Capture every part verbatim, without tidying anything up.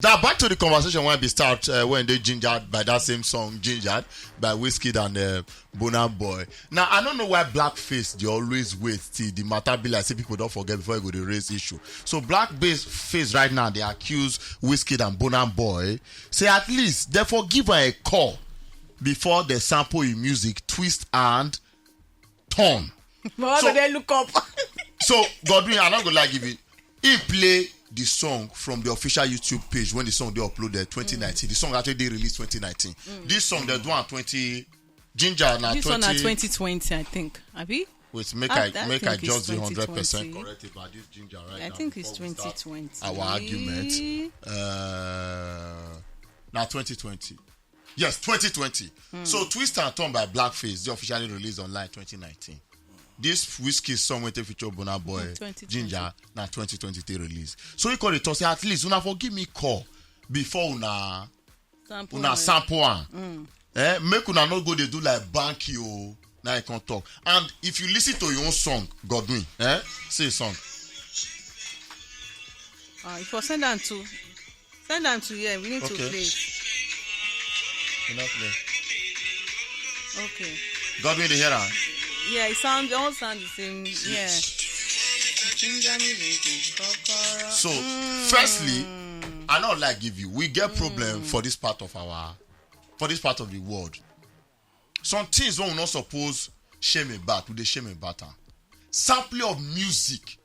Now back to the conversation wey we start uh, wey dey gingered by that same song, "Gingered" by Wizkid and uh, Burna Boy. Now I don't know why blackface dey always wait till the matter be like say people don forget before e go dey raise issue. So blackface right now dey accuse Wizkid and Burna Boy say at least dem for give am a call before dem sample im music, twist and turn. But how So- do they look up? So Godwin, I no go lie give you. He play the song from the official YouTube page when the song dey uploaded twenty nineteen. The song actually dey released twenty nineteen. This song dem do am twenty ginger na This one na twenty. twenty twenty, I think. Abi? Wait, make I, I, I make I think it's just the hundred percent twenty twenty. Correct about this ginger right I now think it's before we start twenty twenty. Our argument. Uh, now twenty twenty. Yes, twenty twenty. So Twist and Turn by Blackface, they officially released online twenty nineteen. This Wizkid song wey take feature Burna Boy, twenty twenty. Ginger, na twenty twenty-three release. So he called it say at least una for give me call before una Sample una am. Sample am. Eh, make una no go dey do like banky o. Now I can talk. And if you listen to your own song, Godwin, eh, say a song. Ah, if you send them to, send them to here. We need to Okay. play. It. You not play. Okay. Godwin, dey hear am. Yeah, it sounds. It all sound the same. Yeah. So, firstly, I not like give you. We get problem for this part of our, for this part of the world. Some things wey we not suppose shame about, we dey shame about am. Sampling of music,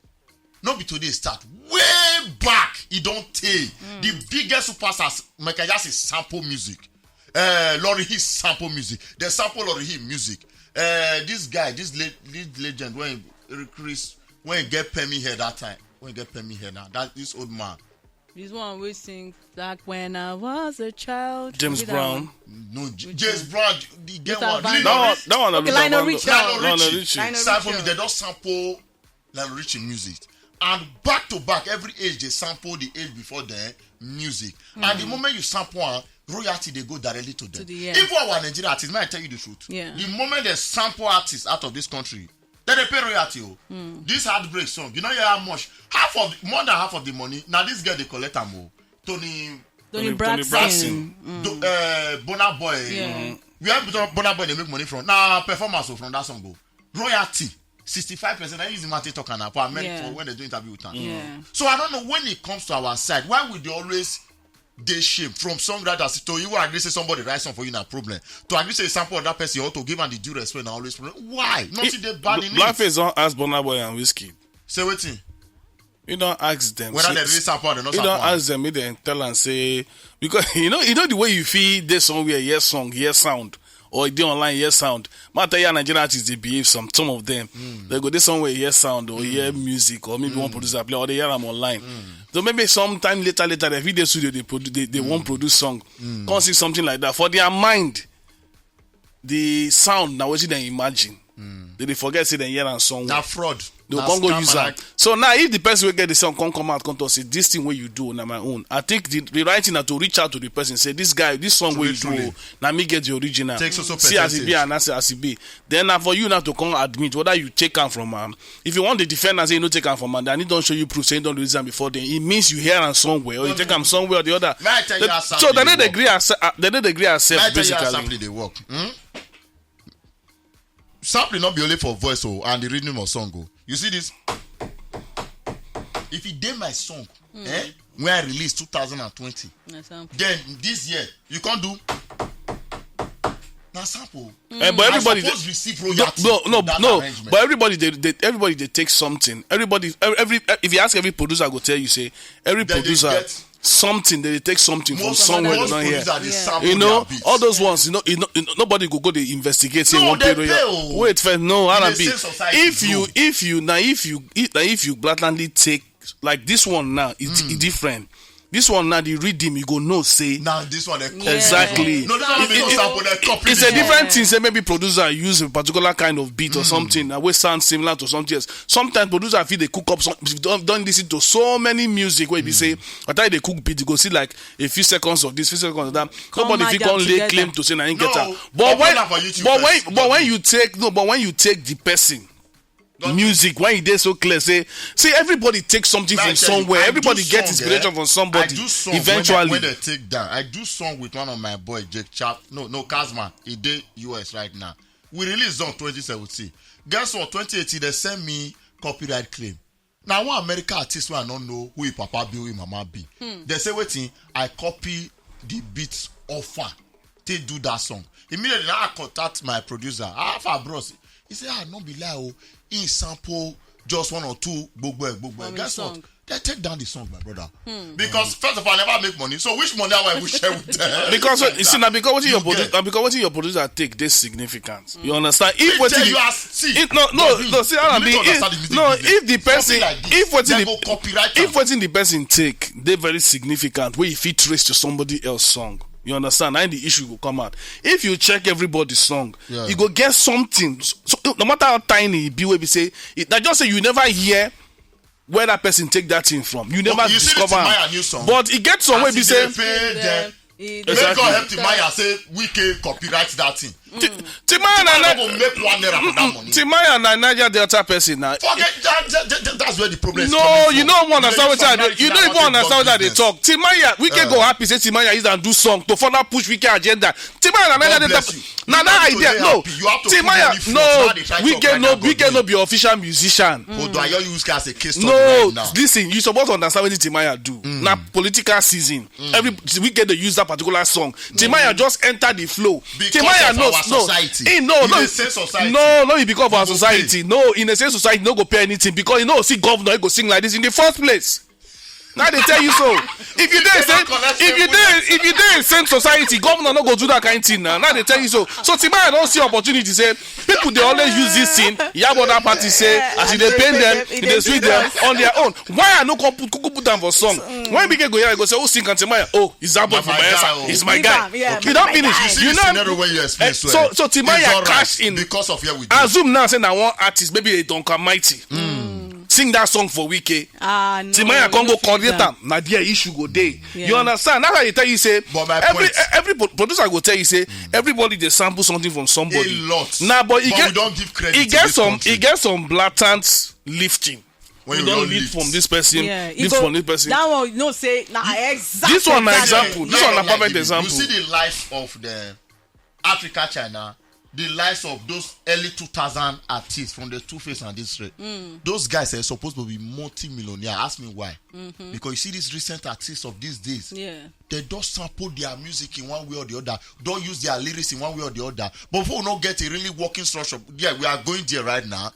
no be today e start. Way back, e don tey. The biggest superstars, Michael Jackson sample music. Uh, Lauryn Hill sample music. Dem sample Lauryn Hill music. Uh, this guy, this le- this legend, when Chris, when he get permy hair that time, when he get permy hair now, that this old man. This one wey sing like when I was a child. James Is it that Brown. One? No, J- James Brown, the get Luther one. Vandross. Lionel That one, that one, Okay, Luther Lionel Vandross. Richie. Lionel Lionel Richie. Richie. Aside from it, they don't sample Lionel Richie music. And back to back, every age they sample the age before their music. And the moment you sample one, royalty they go directly to them. To the, yeah. Even our Nigerian artists, may I tell you the truth? Yeah. The moment they sample artists out of this country, then they pay royalty. Oh. This heartbreak song, you know how much? Half of more than half of the money. Now this girl they collect am. Oh. Toni Toni Toni Braxton. Braxton. do, uh, Burna Boy. Yeah. Where Burna Boy they make money from? Now performance oh, from that song go. Royalty, sixty-five percent. I use the matter talk and I meant Yeah. for when they do interview with her. Yeah. So I don't know when it comes to our side, why would they always they shame from songwriters to you agree say somebody write song for you na problem. To agree say sample of that person you ought to give am the due respect na always problem. Why? Nothing they ban in it. Blackface don ask Burna Boy and Wizkid. Say wetin? He don ask them. Whether say- they really sample or they not He don sample. ask them, make them tell and say because you know, you know the way you feel. There's somewhere hear song, hear sound, or they online hear sound. Matter yeah, Nigerian artists they behave some some of them. They go this somewhere hear sound or hear music or maybe one producer play or they hear them online. So maybe sometime later later the video studio they produ- they, they won't produce song. Can't see something like that for their mind. The sound now what they imagine. They dey forget say they hear and song. Na fraud. They Na can't go scam use and am. So now, if the person will get the song, come come out, come to say this thing where you do na my own. I think the, the right thing na to reach out to the person, say this guy, this song where you Truly, do, truly. Now me get the original. Take so, so See as it be percentage. and as as it be. Then now for you now to come admit whether you take am from am. If you want the defender say you no take am from am, then he don't show you proof say he don't release am before then. It means you hear am somewhere or you take am somewhere or the other. May I tell you how so they sampling don't dey agree as uh, they don't agree as May I self tell you how basically. sampling they work? Hmm? Sampling not be only for voice oh, and the rhythm of song oh. You see this? If it dey my song, eh, when I release two thousand and twenty, Na sample. then this year you can't do na sample. Eh, but I everybody suppose dey- receive no, royalty no, for no, that no. Arrangement. But everybody they, they everybody they take something. Everybody every, every if you ask every producer, I go tell you say every Then they producer get- something they take something from Most somewhere they most don't hear. producer dey Yeah. sample You know, their beats. all those ones. You know, you know, you know, nobody go go they investigate. Say No, one they pay pay oh. Wait first, no, In R the and B. same society, If you no. if you now if you if, now if you blatantly take like this one now, it's it's different. This one now the rhythm you go know say Now this one they copy. Yeah. Exactly. No, this one It- they it- don't sample. They copy. it's a this one. Different thing say maybe producer use a particular kind of beat or something that will sound similar to something else. Sometimes producer feel they cook up some. If you don't, don't listen to so many music where you say, I tell you they cook beat, you go see like a few seconds of this, few seconds of that. Come Nobody merge fit them come lay together. Claim to say na him get No. am. But when Upload am for YouTube but when first. But when you take no, but when you take the person Music, why e dey so clear? Say, see, everybody take something from somewhere. Everybody get inspiration from somebody. Eventually, when they take down, I do song with one of my boy, Jake Chap. No, no, Kazma. He dey U S right now. We release on twenty seventeen. Guess what? Twenty eighteen, they send me copyright claim. Now, one American artist where I don't know who his papa be, who his mama be. They say, waiting, I copy the beats offer. They do that song. Immediately, now I contact my producer. Alpha Bros. He say, ah, no be lie, oh. He sample just one or two gbogbo ẹ, gbogbo ẹ. Guess what? They take down the song, my brother. Because first of all, I never make money. So which money I will share with them? Because you see now, because what your producer, because what your producer take this significant. You understand? If what you are see, no, no, no. See, Alan, if, no, if the person, if what the person take, they very significant. Where if he trace to somebody else's song, you understand? And the issue will come out. If you check everybody's song, you go get something. So, no matter how tiny it be, we be say it. I just say you never hear where that person take that thing from. You never discover. But e get some way be say. Make God help Timaya say Wike copyright that thing. Timaya na na go make one naira for that money. Timaya na Niger Delta person na. Forget that. That's where the problem is. No, you no even understand what I do. You no even understand what I dey talk. Timaya, Wike go happy say Timaya is and do song to further push Wike agenda. Timaya na Niger Delta. Na that idea. No, Timaya, no, Wike no, Wike no be official musician. Odo Ayo use as a case study right now. No, listen, you suppose understand wetin Timaya do. Na political season. Every Wike dey use that particular song. Timaya just enter the flow. Timaya knows, no, he no, no, no, no, he because of our society. No, in the same society, no go pay anything because you know, see governor, he go sing like this in the first place. Now they tell you so. If you dey same, if you dey, if you dey same society, governor no go do that kind thing now. Now they tell you so. So Timaya don see opportunity say people dey always use this thing. Yabo that party say as e dey pain them, e dey sweet them on their own. Why I no come put kuku put am for song? When Wike go here, I go say, who sing and Timaya? Oh, is that boy from Bayelsa? Is my guy. You don finish. You know. So so Timaya cash in because of here we dey. Assume now say na one artist, maybe a Duncan Mighty. Sing that song for Wike. Ah, no, Timaya come go create am. Na there issue go dey. You understand? That's why they tell you say every every producer go tell you say everybody dey sample something from somebody. A lot. Nah, but e get some e get some blatant lifting. When you don lift from this person, lift from this person. That one, you know, say na exactly. This one na example. This one na perfect example. You see the life of the Africa, China, the likes of those early two thousand artists from the Two Face and this Ray. Those guys are supposed to be multi-millionaire. Ask me why. Because you see these recent artists of these days, they don't sample their music in one way or the other, don't use their lyrics in one way or the other. But if we not get a really working structure, yeah, we are going there right now.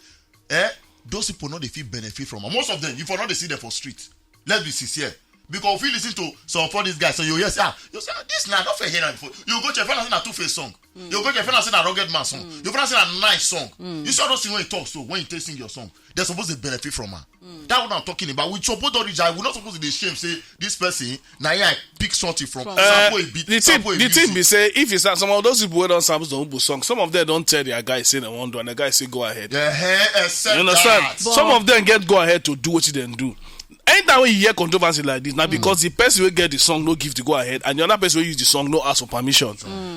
Eh? Those people know they feel benefit from am. Most of them, if you not they see them for street. Let's be sincere. Because if you listen to some of all these guys, so you hear say, ah, you say, ah, this na not fair here before. You go check, find out na Two Face song. You go check, find out say na rugged man song. You find out say na nice song. You see all those things when you talk so when you take sing your song, they're supposed to benefit from am. That what I'm talking about. We suppose don reach. I we not supposed to dey shame say this person na here I pick something from. Sample a beat. The thing be say if you start some of those people wey don sample some people song, some of them don tell their guy say they wan do and the guy say go ahead. You understand? Some of them get go ahead to do wetin dem do. Anytime when you hear controversy like this, now because the person will get the song no give the go ahead, and the other person will use the song no ask for permission.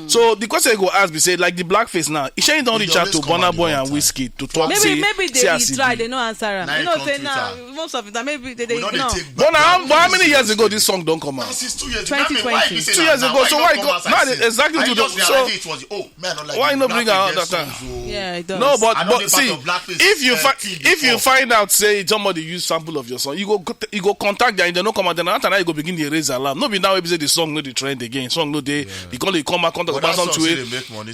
So the question you go ask be say like the blackface now, Isheni don reach out to Burna Boy and Wizkid to talk maybe say maybe they see as e try be. They no answer am. You know say now most of the time maybe they dey ignore. But how but how many years ago this song don come out? Since two years ago. Twenty twenty. Two years ago. So why e come now? Exactly to the so. Why no bring am out that time? Yeah, it does. No, but but see, if you find if you find out say somebody use sample of your song, you go you go contact them. If they no come out, then after that you go begin dey raise alarm. No be now wey be say the song no dey trend again. Song no dey. You come dey come out come talk about something wey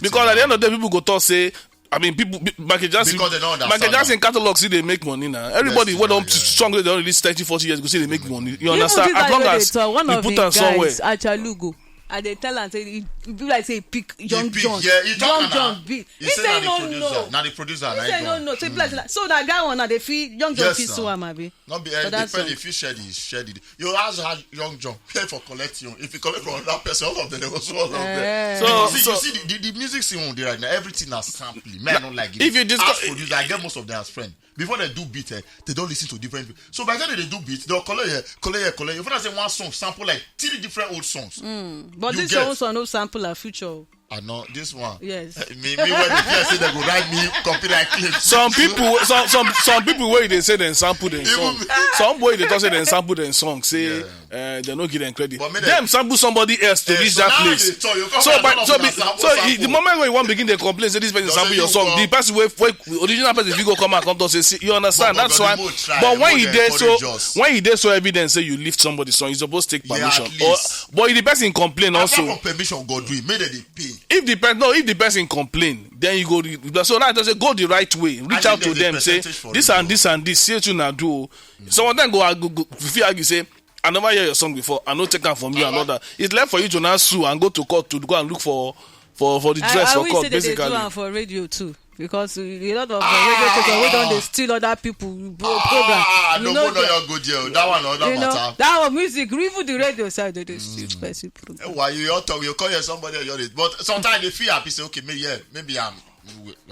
because at the end of the day people go talk say I mean, people, Michael Jackson, Michael Jackson catalog still dey make money now. Everybody wey don song wey don release thirty, forty years go still dey make money. You understand? As long as you put am somewhere. Achalugo, I dey tell am say e be like say e pick young John. Young John be. He say no no. Na the producer. He say no no. Say bless like so that guy one na dey feel young John feel so am abi. No be eh, the person if you share the share the you ask how young John pay for collect you if you collect from another person all of them dey go so all of them. So, so you see the, the, the music scene wey dey right now everything na sampling. Me I no like it. If you discuss as producer I get most of them as friend before they do beat eh, they don listen to different people. So by the time they do beat they go collect here collect here collect here. If I say one song sample like three different old songs. Mm, but you this get, your own song no sample her future. I know this one. Yes. Me, me when they fear say they go write me copyright claim. Some people, some some some people wey dey say dem sample dem song. Some boy dey talk say dem sample dem song. Say uh, they no give them credit. But me dey- Dem sample somebody else to Eh, reach so that now place. they talk, you come So and but tell so us be, na sample, so e- sample. the moment when you wan begin dey complain say this person Just sample say your you song, come. The person wey wey original person fit go come and come talk say, see, you understand? But- That's but why. the more try, But more when they you dey so encourage us. When you dey so evidence say you lift somebody song, you suppose take Yeah, permission. at Or least. But if the person complain Apart also. From permission, God do it. Make them dey pay. If the person no, if the person complain, then you go. Re- so now I just say go the right way, reach I out to think there's a them, say percentage for this it, and though. This and this. See what you na do. O. Some of them go, go, go fit argue say I never hear your song before. I no take am from you and all that. It's left for you to now sue and go to court to go and look for for for the dress I, I for wish court say they dey do basically. Am for radio too, because a lot of uh, radio stations wey don dey steal other people pro- program. Ah, You no, know no, no, that- you go there. That one, another you know matter. That one music, even the radio side, they dey steal person program. Why you all talk? You call here somebody on your day, but sometimes they feel happy. Say, okay, maybe yeah, maybe I'm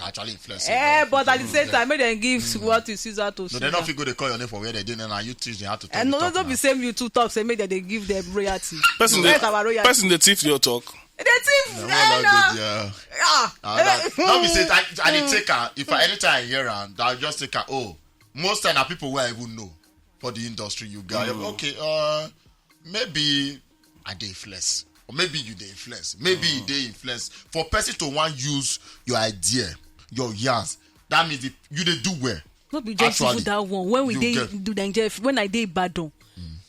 actually influencing. Eh, but at the same time, make dem give what is Caesar to No, Caesar. They don't feel good. They call your name for where they didn't, and you teach them how to. And no, no, no, be same YouTube talk say make dem dey give them royalty. Person Where's dey our royalty? Person dey thief your talk. They thief. No, Eh, no, no. Good, yeah. Ah. Uh, that, no, be say I, I dey take her. If I anytime I hear her, I'll just take her. Oh, most time na people where I even know for the industry. You guys, okay. Uh, maybe I dey influence, or maybe you dey influence. Maybe you dey influence for person to want use your idea, your yarns. That means if you dey do well. No be just Actually, even that one. When we you dey get- do Nigeria, when I dey Ibadan,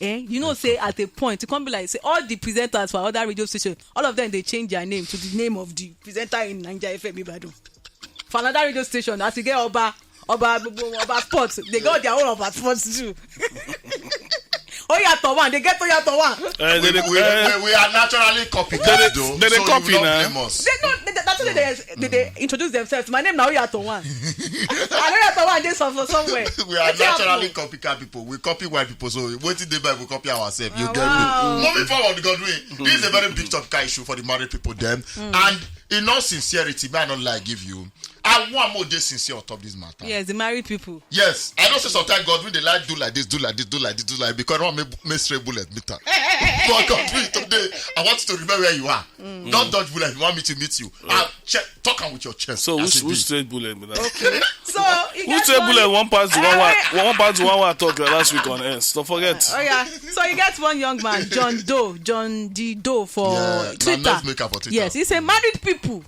eh, you know, say at a point, it come be like say all the presenters for other radio station, all of them dey change their name to the name of the presenter in Naija F M Ibadan. For another radio station, as you get Oba, Oba, Oba Sports, they got their own Oba Sports too. Oyato one, they get Oyato one. Eh, We, they dey- we, eh, we, we are naturally copycats, though. They dey So you copy will not now. Blame us. They no, they, that's what they, they, they introduce themselves. My name na Oyato one. I know Oyato one dey some- for somewhere. We are Wetin happen? Naturally copycat people. We copy white people, so wetin dey back, we copy ourselves. You Ah, get wow. Me? Moving forward, Godwin, this is a very big topical issue for the married people. Them and in all sincerity, may I not lie, give you. I want more dey sincere on top this matter. Yes, the married people. Yes, I know say sometimes Godwin dey like do like this, do like this, do like this, do like because I want make, make straight bullet meet am. But Godwin, today I want you to remember where you are. Don't dodge bullet. If you want me to meet you, I'll check, talk am with your chest. So as which e which be. Straight bullet be that? So you Who get say one- bullet one pass the Eh, one wa eh, one pass the one wa talk uh, last week on air? Don't forget. Oh yeah. So you get one young man, John Doe, John D Doe for Yeah, na Twitter. Noise maker for Twitter. Yes, he say married people.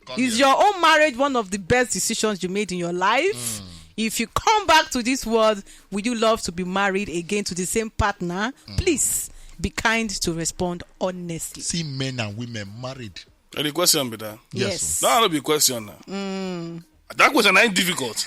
Come Is here. Your own marriage one of the best decisions you made in your life? If you come back to this world, would you love to be married again to the same partner? Please be kind to respond honestly. See men and women married. And the question be that. Yes. Yes. That no be question now. That question ain't difficult.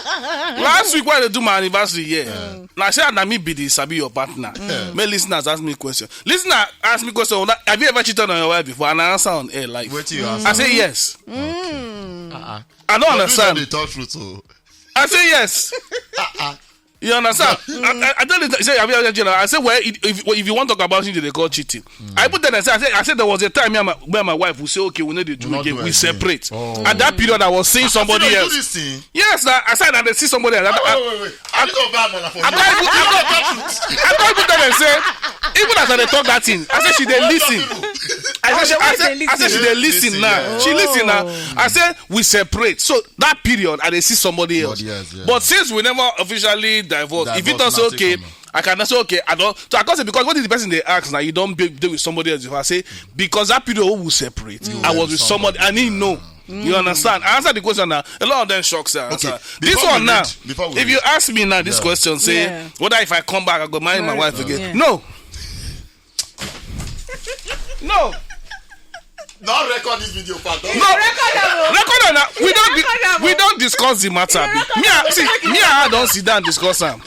Last week when they do my anniversary, yeah. Now say na me be the sabi your partner. May listeners ask me question. Listener ask me question. Have you ever cheated on your wife before? And I answer on air live. Wetin you I answer? Say yes. Uh-uh. I don't But you understand. Dey talk truth, so. I say yes. You understand? I, I, I tell you, say, I, mean, you know, I say, well, if, if, if you want to talk about it, they call cheating. I put that and say, I say, I said there was a time me and my, me and my wife would say, okay, we need to do We not again, do we again. separate. Oh. At that period, I was seeing somebody You else. Do this thing. Yes, I, I said that they see somebody else. Wait, I, wait, wait, wait. I need to buy one for I you. don't even, I don't, I don't even tell them say, even as I dey talk that thing, I said she dey listen. I said, she, I said, I said she dey listen now. She listen now. I said we separate. So that period, I dey see somebody else. But yes, yes. But since we never officially divorced, if you Divorce talk say na okay, take am. I can say okay. I don't. So I can say because what if the person dey ask now, you don't be, be with somebody else. If I say because that period we separate, I was with somebody. I didn't know. You understand? I answer the question now. A lot of them shock sir. Okay, This before one we now. reach- before we If you reach- ask me now, this Yeah. question say Yeah. whether if I come back, I go marry my Marry- wife again. Yeah. No. No. Don't record this video, Father. No. Record am now. We don't di- we don't discuss the matter. Me, I, see, me, I don't sit down and discuss am.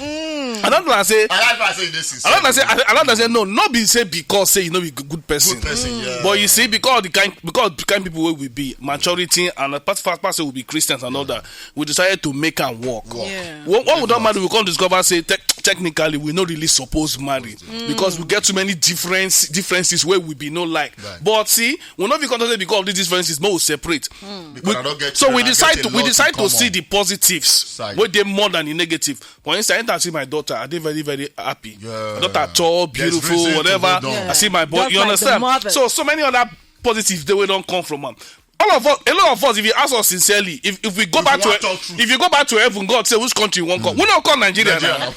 I don't know. I say. I like I say this is. I don't say. I, I don't say no. Not be say because say you know be good person. Good person, yeah. But you see, because the kind because the kind people wey we be, maturity and the past past past say we be Christians and all that, we decided to make am work. Yeah. When, when we don marry, we come discover say tec- technically we no really suppose marry because we get too many difference differences wey we be no like. Right. But see, we no fit come talk say because of these differences, make we separate. Because I don't get So we children, I decide get to a we lot decide in to see common. The positives Side. Wey dey more than the negative. For instance, anytime I see my daughter, I dey very very happy. Yeah. My daughter tall, There's beautiful, reason to whatever. go down. I see my boy. Just You like the understand? mother. So so many other positive dey wey don come from am. All of us, a lot of us, if you ask us sincerely, if, if we go back to, if you go back to heaven, God say, "Which country you wan come?" We no come Nigeria now.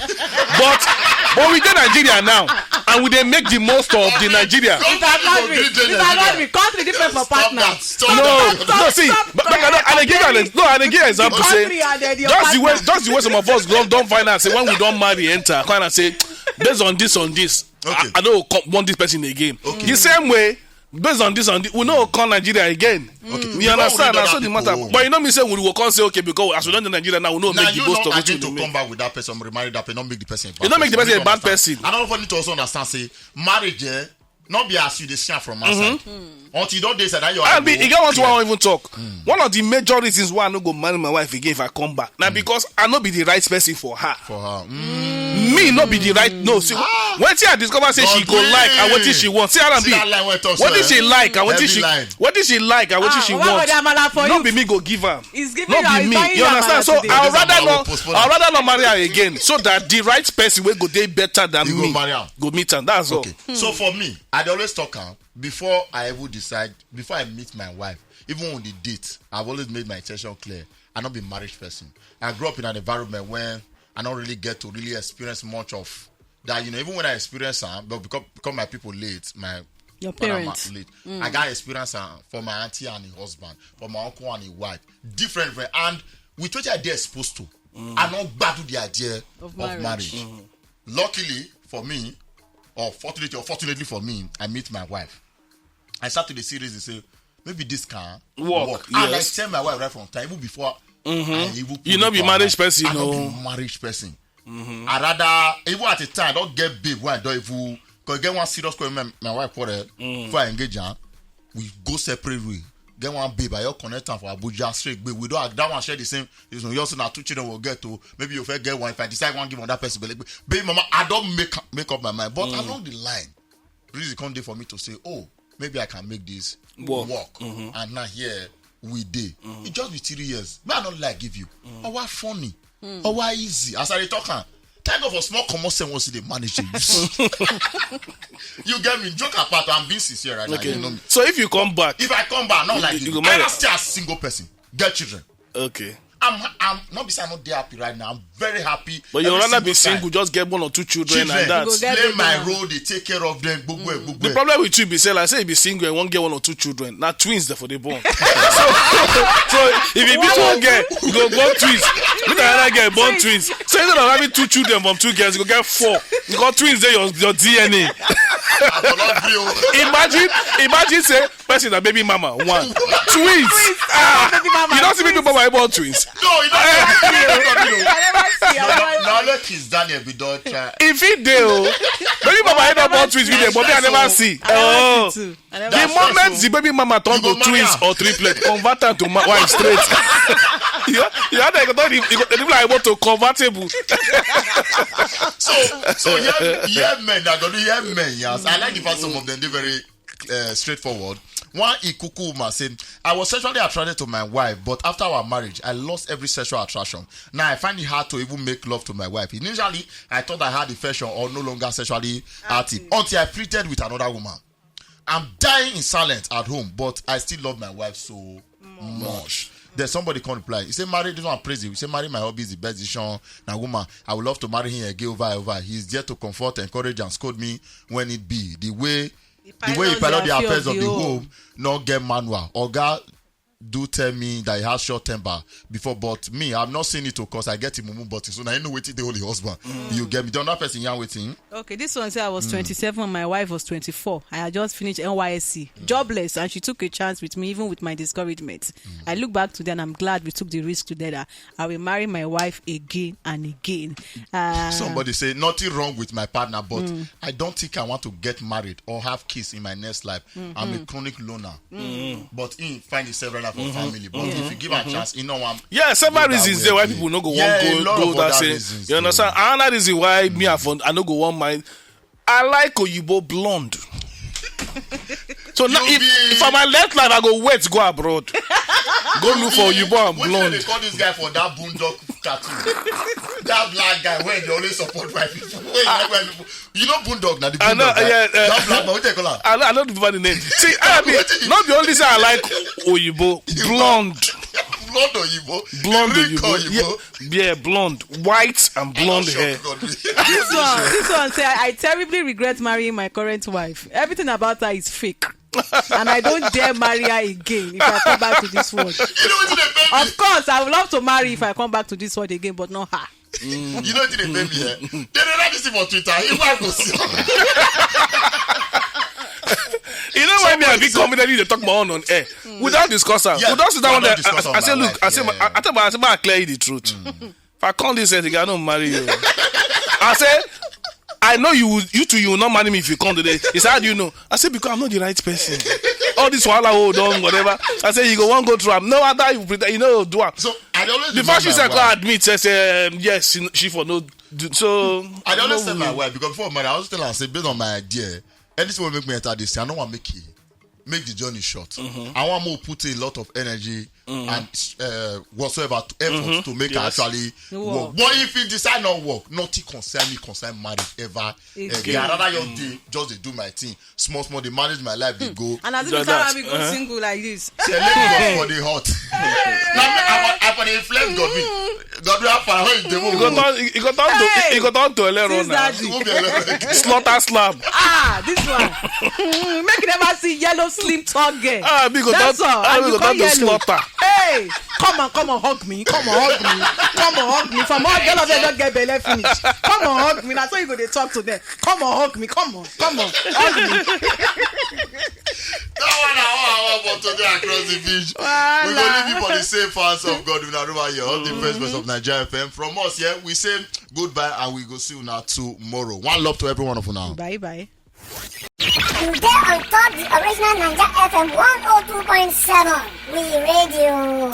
But but we dey Nigeria now, and we dey make the most of the Nigeria. If I not be, if I not be, country different for partner. No, no, see, but, but I, I dey give an ex- no, I dey give example say just the way, just the way some of us don don find out say when we don marry enter, find out say based on this, on this, okay. I, I don't want this person again. Okay. The same way, based on this, on this, we no come Nigeria again. Okay. You understand? That's so the matter. But you know me say we will come say, okay, because as we don dey Nigeria now, we no make the most of wetin we make. Come back with that person, remarry that person, not make the person. You no make the person a bad person. And all of us need to also understand say marriage, eh, not be as you dey see am from outside. Until you don dey inside, that your eye go clear. E get one thing I wan even talk. One of the major reasons why I no go marry my wife again if I come back na because I no be the right person for her. For her. Me no be the right, no, see, wetin I discover say she go like and wetin she want. See how am be. Wetin she like and wetin she, wetin she like and wetin she want. No be me go give am. No be me. You understand? So I rather not, I rather not marry her again so that the right person wey go dey better than me go meet am. That's all. Okay. So for me, I dey always talk am before I even decide, before I meet my wife, even on the date, I've always made my intention clear. I no be marriage person. I grew up in an environment where I don't really get to really experience much of that. You know, even when I experience am, but because, because my people late, my your parents late, I got experience am for my auntie and her husband, for my uncle and his wife, different, different. And with what I dey exposed to, I no gbadu the idea of marriage. Luckily for me, or fortunately, or fortunately for me, I meet my wife. I start to dey see reason say maybe this can work. And I tell my wife right from time, even before I even put, you no be marriage person. I no be marriage person. I rather, even at the time, I don't get babe when I don't even, cause get one serious quarrel, my, my wife quarrel before I engage her. We go separate way. Get one babe, I all connect am for Abuja straight. Babe, we don't, that one share the same. You know, you also now two children will get to. Maybe you first get one. If I decide one, give on that person, but like, babe, mama, I don't make make up my mind. But along the line, reason come dey for me to say, oh, maybe I can make this work. And now here we dey. It just be three years. Me, I no like give you. Oh, why funny? Oh, why easy? As I dey talk am, thank God for small common sense once you dey manage it. You get me? Joke apart, I'm being sincere right now. You know me. So if you come back, if I come back, not like you, you go marry. I still a single person, get children. Okay. I'm, I'm not be say I no dey happy right now. I'm very happy. But you rather be single, just get one or two children and that. Play my role, they take care of them. Gbogbo ẹ, gbogbo ẹ. The problem with you be say, like, say you be single and wan get one or two children. Na twins dey for the born. So, so if you be one girl, you go born twins. With another girl, born twins. So instead of having two children from two girls, you go get four. You got twins there, your, your D N A. Imagine, imagine say person na baby mama one. Twins. Ah, you don't see baby mama born twins. No, you don't. I never see. Now let Kizz Daniel be don try. If he dey o, baby mama end up born twins with them, but me I never see. Oh, the moment the baby mama turn to twins or triplet, convert am to wife straight. You you have to you go dey like able to convertible. So so yeah, yeah, men. I go do yeah, men. Yes, I like the fact some of them dey very uh, straightforward. One Ikuku woman said, I was sexually attracted to my wife, but after our marriage, I lost every sexual attraction. Now I find it hard to even make love to my wife. Initially, I thought I had infection or no longer sexually active until I flirted with another woman. I'm dying in silence at home, but I still love my wife so much. Then somebody come reply. He said, married, this one praise you. He said, marry my hobby is the best decision. Now, woman, I would love to marry him again over and over. He's there to comfort, encourage, and scold me when it be. The way the way you pilot the affairs of the home, not get manual. Oga do tell me that he has short temper before, but me, I've not seen it, of course. I get him mumu button, so now I know wetin dey hold the husband. You get me? The other person yarn wetin. Okay, this one say I was twenty-seven, my wife was twenty-four. I had just finished N Y S C, jobless, and she took a chance with me, even with my discouragement. I look back today and I'm glad we took the risk together. I will marry my wife again and again. Uh, Somebody say nothing wrong with my partner, but I don't think I want to get married or have kids in my next life. I'm a chronic loner. But he find it several for family. But if you give a chance, you know one. Yeah, several reasons there why people no go want go go that say. You understand? Another reason why me I fund I no go want mine. I like Oyibo blonde. So now, if, if I'm a left line, I go wait, go abroad. Go look for Oyibo and blonde. They call this guy for that Boondock cartoon. That black guy where they always support white people. Wait, you like white people? You know Boondog, na the Boondog, right? Yeah, uh, that black man, what do you call her? I know, I know the funny name. See, I mean, not the only say I like Oyibo, blonde. Blonde Oyibo. Blonde Oyibo. Yeah, blonde, white and blonde hair. This one, this one say, I, I terribly regret marrying my current wife. Everything about her is fake. And I don't dare marry her again if I come back to this world. Of course, I would love to marry if I come back to this world again, but not her. You know what they pay me, eh? They don't like this thing for Twitter. He will go see. You know why me and Vic confidently dey talk my own on air without discussing? Yeah, we don sit down there. I say, look, I say, I tell my, I say, I clear you the truth. If I come this year, I no marry you. I say, I know you, you two, you will not marry me if you come today. He said, how do you know? I said, because I'm not the right person. All this wahala, hold on, whatever. I say, you go one go through am. No other you pretend, you know, do am. So I always the first she said, go admit, say, say um, yes, she, she for no. So I always tell my wife because before married, I always tell her, say, based on my idea, anything will make me enter this, I don't want to make it make the journey short. I want more put a lot of energy and uh, whatsoever to effort to make it actually work. But if it decide not work, nothing concern me, concern marriage ever again. I rather your day just dey do my thing. Small, small, they manage my life, they go. And as if you tell me go single like this. Say, let me go for the hot. Now, I, I for the influence God. God will have fire when you dey move. He go turn, he go turn to, he go turn to Elero now. Slaughter slam. Ah, this one. Make you never see yellow slim tall girl. Ah, me go turn, ah, me go turn to slaughter. Hey, come on, come on, hug me, come on, hug me, come on, hug me. From all girl of them don't get belle finish. Come on, hug me. That's how you go dey talk to them. Come on, hug me, come on, come on, hug me. That one I want, I want for today across the beach. We go leave you for the safe hands of God. Una over here on the first verse of Nigeria F M. From us here, we say goodbye and we go see you now tomorrow. One love to every one of you now. Bye bye. You dey on top the original Niger F M one oh two point seven. We radio.